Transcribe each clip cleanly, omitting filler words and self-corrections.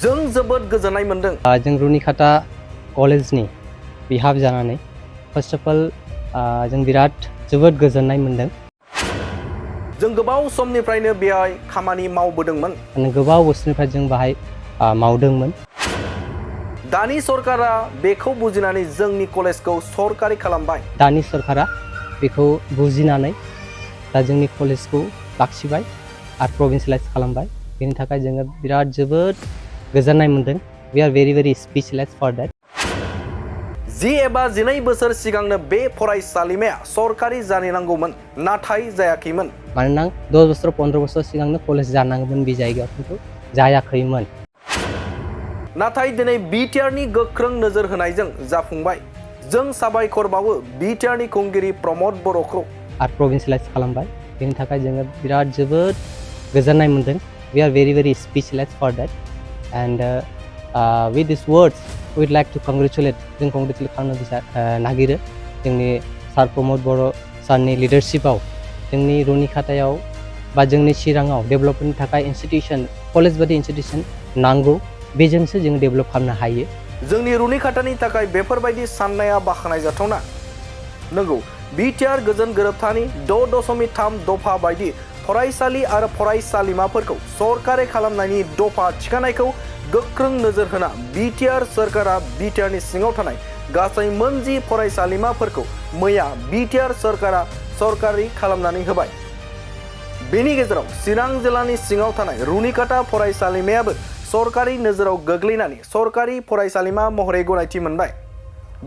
जों जोबोद गोजोननाय मोनदों। जों रुनिकाटा कलेजनि बिहाफ जानानै फार्स्ट अफ अल जों बिराद जोबोद गोजोननाय मोनदों। जों गोबाव समनिफ्रायनो बेहाय खामानि मावबोदोंमोन। गोबाव बोसोरनिफ्राय जों बाहाय मावदोंमोन। दानि सरकारा बेखौ बुजिनानै जोंनि कलेजखौ सरकारि खालामबाय। दानि सरकारा बेखौ बुजिनानै दा जोंनि कलेजखौ लाखिबाय आरो प्रभिन्सियेलाइज खालामबाय। बेनि थाखाय जोङो बिराद जोबोद गोजोननाय मोनदों। We are very very speechless for that. 10 एबा 12 बोसोर सिगांनो बे फरायसालिमाया सरकारि जानो नांगौमोन, नाथाय जायाखैमोन। मानोना 10 बोसोर 15 बोसोर सिगांनो कलेज जानांगौमोन बे जायगायाव, खिन्थु जायाखैमोन। नाथाय दिनै बिटिआरनि गोख्रों नोजोर होनायजों जाफुंबाय। जों साबायखर बावो बिटिआरनि खुंगिरि प्रमद बर'खौ। आरो प्रभिन्सियेलाइज खालामबाय। बेनि थाखाय जोङो बिराद जोबोद गोजोननाय मोनदों। We are very very speechless for that. And with these words, we'd like to congratulate. जों congratulate खालामनो नागिरो जोंनि सार प्रमद बर' सारनि लिडारशिपआव जोंनि रुनिकाटायाव बा जोंनि चिराङाव डेभेलपमेन्टनि थाखाय इनस्टिटिउसन, कलेज बायदि इनस्टिटिउसन नांगौ। बेजोंसो जों डेभेलप खालामनो हायो। जोंनि रुनिकाटानि थाखाय बेफोरबायदि साननाया बाख्नायजाथावना। नंगौ, बिटिआर गोजोन गोरोबथानि 6.3 दफा बायदि फरायसालि आरो फरायसालिमाफोरखौ सरकारि खालामनायनि दफा थिखानायखौ गोख्रों नोजोर होना बिटिआर सरकारा बिटिआरनि सिङाव थानाय गासै मोन10 फरायसालिमाफोरखौ मैया बिटिआर सरकारा सरकारि खालामनानै होबाय। बेनि गेजेराव चिरां जिल्लानि सिङाव थानाय रुनिकाटा फरायसालिमायाबो सरकारि नोजोराव गोग्लैनानै सरकारि फरायसालिमा महरै गनायथि मोनबाय।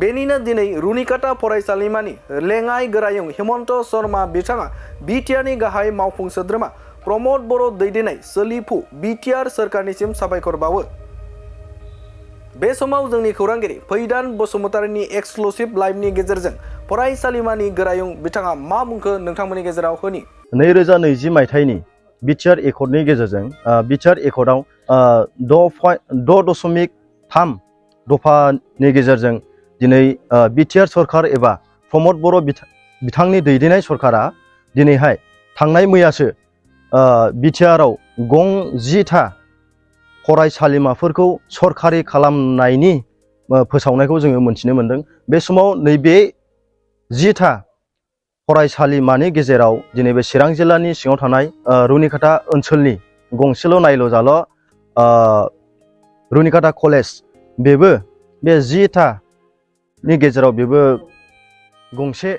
बेनिनो दिनै रुनिकाटा फरायसालिमानि लेङाइ गोरायुं हेमन्त शर्मा बिथाङा बिटिआरनि गाहाय मावफुं सोद्रोमा प्रमद बर' दैदेननाय सोलिफु बिटिआर सोरखारनिसिम साबायखर बावो। बे समाव जोंनि खौरांगिरि फैदान बसुमतारीनि एक्सक्लुसिभ लाइभनि गेजेरजों फरायसालिमानि गोरायुं बिथाङा मा बुंखो नोंथांमोननि गेजेराव होनि। 2020 मायथाइनि बिटिआर एकर्डनि गेजेरजों बिटिआर एकर्डआव 6.3 दफानि गेजेरजों दिनै बिटिआर सरकार एबा प्रमद बर' बिथांनि दैदेननाय सरकारा दिनैहाय थांनाय मैयासो बिटिआरआव गं 10था फरायसालिमाफोरखौ सरकारि खालामनायनि फोसावनायखौ जोङो मोनथिनो मोनदों। बे समाव नैबे 10था फरायसालिमानि गेजेराव दिनै बे चिरां जिल्लानि सिङाव थानाय रुनिकाटा ओनसोलनि गंसेल' नायल' जाल' रुनिकाटा कलेज, बेबो बे 10थानि गेजेराव बेबो गंसे।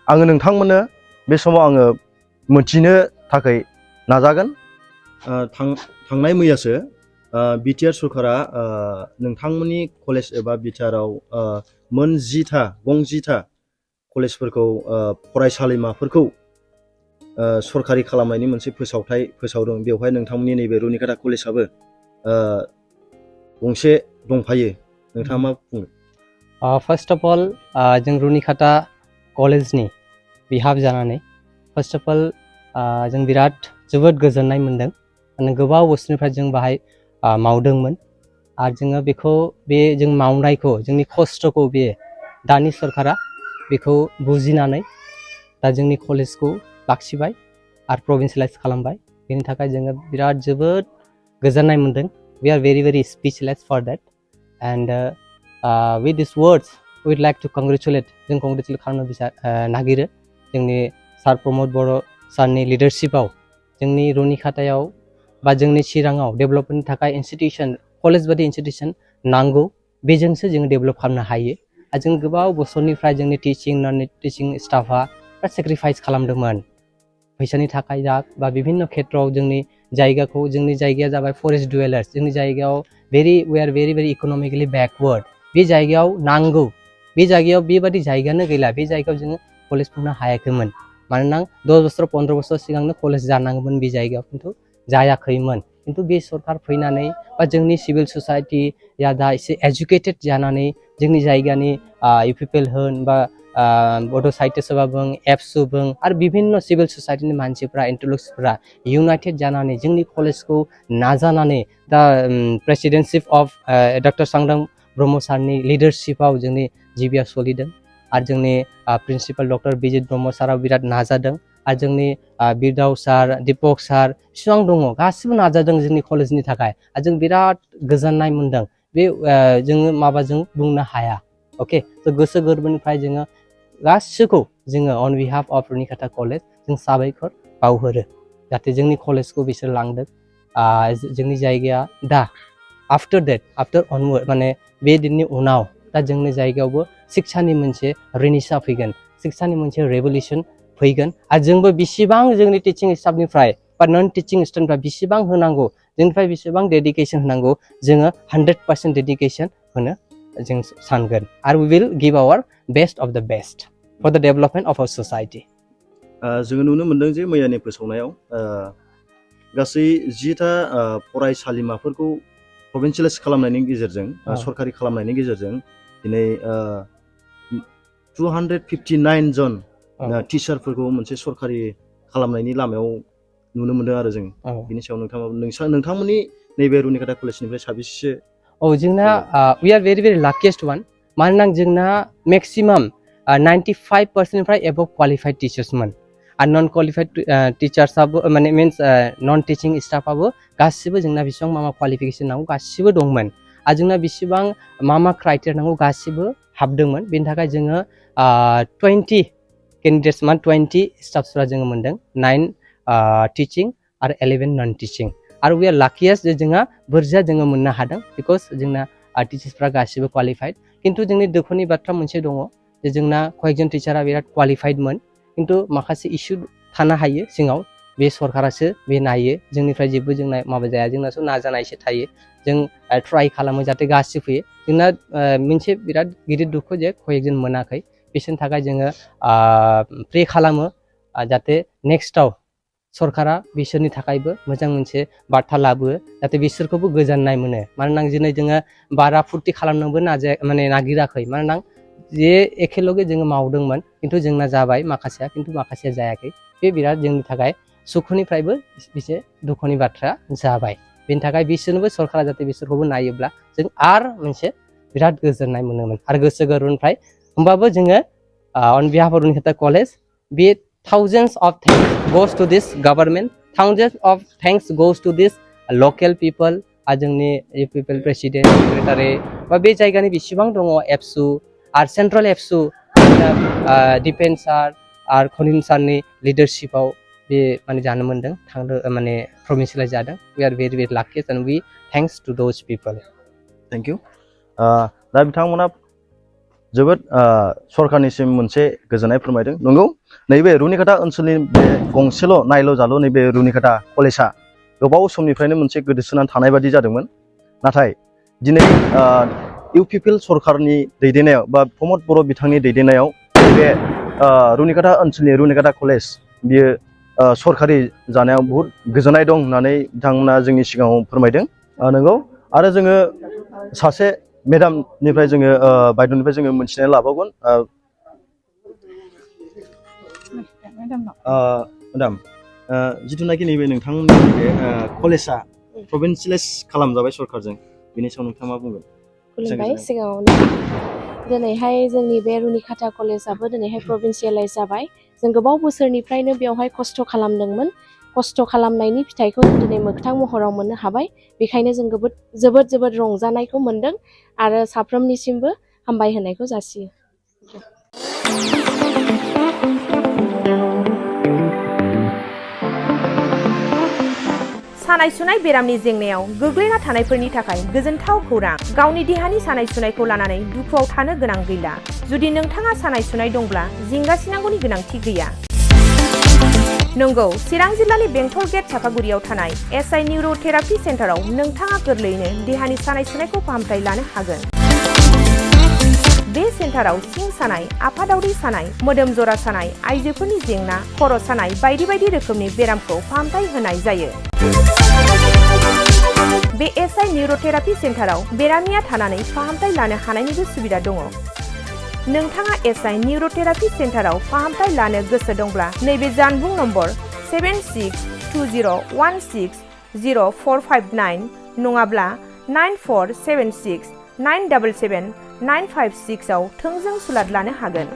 आङो नोंथांमोननो बे समाव आङो मोनथिनो थाखाय नाजागोन। थांनाय मैयासो बिटिआर सरकारा नोंथांमोननि कलेज एबा बिटिआरआव मोन 10था कलेजफोरखौ फरायसालिमाफोरखौ सरकारि खालामनायनि मोनसे फोसावदों। बेवहाय नोंथांमोननि नैबे रुनिकाटा कलेजआबो गंसे दंफायो। नोंथाङा मा बुङो? फार्स्ट अफ अल जों रुनिकाटा कलेजनि बिहाफ जानानै फार्स्ट अफ अल जों बिराद जोबोद गोजोननाय मोनदों। गोबाव बोसोरनिफ्राय जों बाहाय मावदोंमोन आरो जोङो बेखौ जों मावनायखौ जोंनि खस्थ'खौ दानि सरकारा बेखौ बुजिनानै दा जोंनि कलेजखौ लाखिबाय आरो प्रभिन्सियेलाइज खालामबाय। बेनि थाखाय जोङो बिराद जोबोद गोजोननाय मोनदों। We are very very speechless for that. And with these words, we'd like to congratulate. जों congratulate खालामनो नागिरो जोंनि सार प्रमद बर' सारनि लिडारशिपआव जोंनि रुनिकाटायाव बा जोंनि चिराङाव डेभेलपमेन्टनि थाखाय इनस्टिटिउसन, कलेज बायदि इनस्टिटिउसन नांगौ। बेजोंसो जों डेभेलप खालामनो हायो। आरो जों गोबाव बोसोरनिफ्राय जोंनि टिचिं स्टाफआ सेक्रिफाइस खालामदोंमोन फैसानि थाखाय बा बिभिन्न खेत्रआव। जोंनि जायगाया जाबाय फरेस्ट डुवेलार्स। जोंनि जायगायाव we are very very economically backward. बे जायगायाव नांगौ, बे जायगायाव बेबादि जायगायानो गैला। बे जायगायाव जोङो कलेज खुंनो हायाखैमोन। मानोना 10 बोसोर 15 बोसोर सिगांनो कलेज जानांगौमोन बे जायगायाव, खिन्थु जायाखैमोन। खिन्थु बे सरकार फैनानै बा जोंनि सिभिल ससाइटिया दा एसे एजुकेटेड जानानै जोंनि जायगानि इउपिपिएल होन बा बड' साहित्य सभा बुं, एबसु बुं आरो बिभिन्न सिभिल ससाइटिनि मानसिफ्रा, इन्टेलेक्टुयेल्सफ्रा इउनाइटेड जानानै जोंनि कलेजखौ नाजानानै दा प्रेसिडेन्टशिप अफ डक्टर सांग्रां ब्रह्म सारनि लिडारशिपआव जोंनि जिबिया सोलिदों। आरो जोंनि प्रिन्सिपाल डक्टर बिजित ब्रह्म सारा बिराद नाजादों आरो जोंनि बिरदाव सार दीपक सार बेसेबां दङ गासिबो नाजादों जोंनि कलेजनि थाखाय आरो जों बिराद गोजोननाय मोनदों बे जोङो माबाजों बुंनो हाया अके थ' गोसो गोरबोनिफ्राय जोङो गासिखौ जोङो अन बिहाफ अफ रुनिकाटा कलेज जों साबायखर बावहरो जाहाथे जोंनि कलेजखौ बिसोर लांदों जोंनि जायगाया दा आफ्टर अनवर्ड माने बे दिननि उनाव दा जोंनि जायगायावबो शिक्षानि मोनसे रिनिसा फैगोन शिक्षानि मोनसे रेभलिउसन फैगोन आरो जोंबो बेसेबां जोंनि टिचिं स्टाफनिफ्राय बा नन टिचिं स्टाफनिफ्राय बेसेबां होनांगौ जोंनिफ्राय बेसेबां डेडिकेसन होनांगौ जोङो 100% डेडिकेसन होनो जों सानगोन आरो we will give our best of the best for the development of our society जोङो नुनो मोनदों जे मैयानि फोसावनायाव गासै 10टा फरायसालिमाफोरखौ प्रभिन्सियेलाइज खालामनायनि गेजेरजों सरकारि खालामनायनि गेजेरजों दिनै 259 जन टिचारफोरखौ मोनसे सरकारि खालामनायनि लामायाव नुनो मोनदों आरो जों बिनि सायाव नोंथांमोननि नैबे रुनिकाटा कलेजनिफ्राय साबेसे जोंना वी आर भेरि लाकिएस्ट वान मानोना जोंना मेक्सिमाम 95% एबव क्वालिफाइड टिचार्समोन आरो नन क्वालिफाइड टिचार्सआबो माने मीन्स नन टिचिं स्टाफआबो गासिबो जोंना बेसेबां मा क्वालिफिकेसन नांगौ गासिबो दंमोन आरो जोंना बेसेबां मा क्राइटेरिया नांगौ गासिबो हाबदोंमोन बेनि थाखाय जोङो 20 कैंडिडेट्स 20 स्टाफ्सफोरा जोङो मोनदों 9 टिचिं आरो 11 नन टिचिं आरो वी आर लाकिएस्ट जे जोंहा बुरजा जोङो मोननो हादों बिकज जोंना टिचार्सफ्रा गासिबो क्वालिफाइड किन्तु जोंनि दुखुनि बाथ्रा मोनसे दङ जे जोंना कयेकजन टिचारा बिराद क्वालिफाइडमोन किन्तु माखासे इस्यु थानो हायो सिङाव बे सरकारासो बे नायो जोंनिफ्राय जेबो जोंना माबा जाया जोंनासो नाजानायसो थायो जों ट्राइ खालामो जाहाथे गासिबो फैयो जोंना मोनसे बिराद गिदिर दुखु जे कयेकजन मोनाखै बिसोरनि थाखाय जोङो प्रे खालामो जाहाथे नेक्स्टआव सरकारा बिसोरनि थाखायबो मोजां मोनसे बार्ता लाबोयो जाहाथे बिसोरखौबो गोजोननाय मोनो मानोना दिनै जोङो बारा फुर्ति खालामनोबो नागिराखै मानोना जे एखेलगे जोङो मावदोंमोन किन्तु जोंना जाबाय माखासेया किन्तु माखासेया जायाखै बे बिराद जोंनि थाखाय सुखुनिफ्रायबो एसे दुखुनि बाथ्रा जाबाय बेनि थाखाय बिसोरनोबो सरकारा जाहाथे बिसोरखौबो नायोब्ला जों आरो मोनसे बिराद गोजोननाय मोनोमोन आरो गोसो गोरबोनिफ्राय होमबाबो जोङो अन बिहाफ अफ रुनिकाटा कलेज बे thousands of thanks goes to this government thousands of thanks goes to this local people जोंनि पिपल प्रेसिडेन्ट सेक्रेटारि बा बे जायगानि बेसेबां दङ एबसु आरो सेन्ट्रेल एबसु डिफेन्स सार आरो खनिन सारनि लिडारशिपआव बे माने जानो मोनदों थांदों माने प्रभिन्सियेलाइज जादों we are very luckiest and we thanks to those people thank you दा बिथांमोना जोबोद सरकारनिसिम मोनसे गोजोननाय फोरमायदों नंगौ नैबे रुनिकाटा ओनसोलनि बे गंसेल' नायल' जाल' नैबे रुनिकाटा कलेजआ गोबाव समनिफ्रायनो मोनसे गोदोसोनानै थानाय बादि जादोंमोन नाथाय दिनै इउपिपिएल सरकारनि दैदेननायाव बा प्रमद बर' बिथांनि दैदेननायाव बे रुनिकाटा ओनसोलनि रुनिकाटा कलेज बियो सरकारि जानायाव बहुत गोजोननाय दं होननानै बिथांमोना जोंनि सिगाङाव फोरमायदों नंगौ आरो जोङो सासे मेडामनिफ्राय जोङो बायद'निफ्राय जोङो मोनथिनानै लाबावगोन मेडाम जिथुनाखि नैबे नोंथांमोननि बे कलेजआ प्रभिन्सियेलाइज खालामजाबाय सरकारजों बेनि सायाव नोंथाङा मा बुंगोन खुलुमबाय सिगाङावनो दिनैहाय जोंनि बे रुनिकाटा कलेजआबो दिनैहाय प्रभिन्सियेलाइज जाबाय जों गोबाव बोसोरनिफ्रायनो बेवहाय खस्थ' खालामदोंमोन खस्थ' खालामनायनि फिथाइखौ जों दिनै मोगथां महराव मोननो हाबाय बेखायनो जों जोबोद रंजानायखौ मोनदों आरो साफ्रोमनिसिमबो हामबाय होनायखौ जासियो सानाय सुनाय बेरामनि जेंनायाव गोग्लैना थानायफोरनि थाखाय गोजोनथाव खौरां गावनि देहानि सानाय सुनायखौ लानानै दुखुआव थानो गोनां गैला जुदि नोंथाङा सानाय सुनाय दंब्ला जिंगासिनांगौनि गोनांथि गैया नंगौ चिरां जिल्लानि बेंटल गेट चापागुरियाव थानाय एसआइ निउर'थेरापि सेन्टाराव नोंथाङा गोरलैयैनो देहानि सानाय सुनायखौ फाहामथाय लानो हागोन बे सेन्टाराव सिं सानाय आफादावरि सानाय मोदोम जरा सानाय आइजोफोरनि जेंना खर' सानाय बायदि बायदि रोखोमनि बेरामखौ फाहामथाय होनाय जायो बे एसआइ निउर'थेरापि सेन्टाराव बेरामिया थानानै फाहामथाय लानो हानायनिबो सुबिदा दङ नोंथाङा एसआइ निउर'थेरापि सेन्टाराव फाहामथाय लानो गोसो दंब्ला नैबे जानबुं नम्बर 7620160459 नङाब्ला 9476977956 आव थोंजों सुलाद लानो हागोन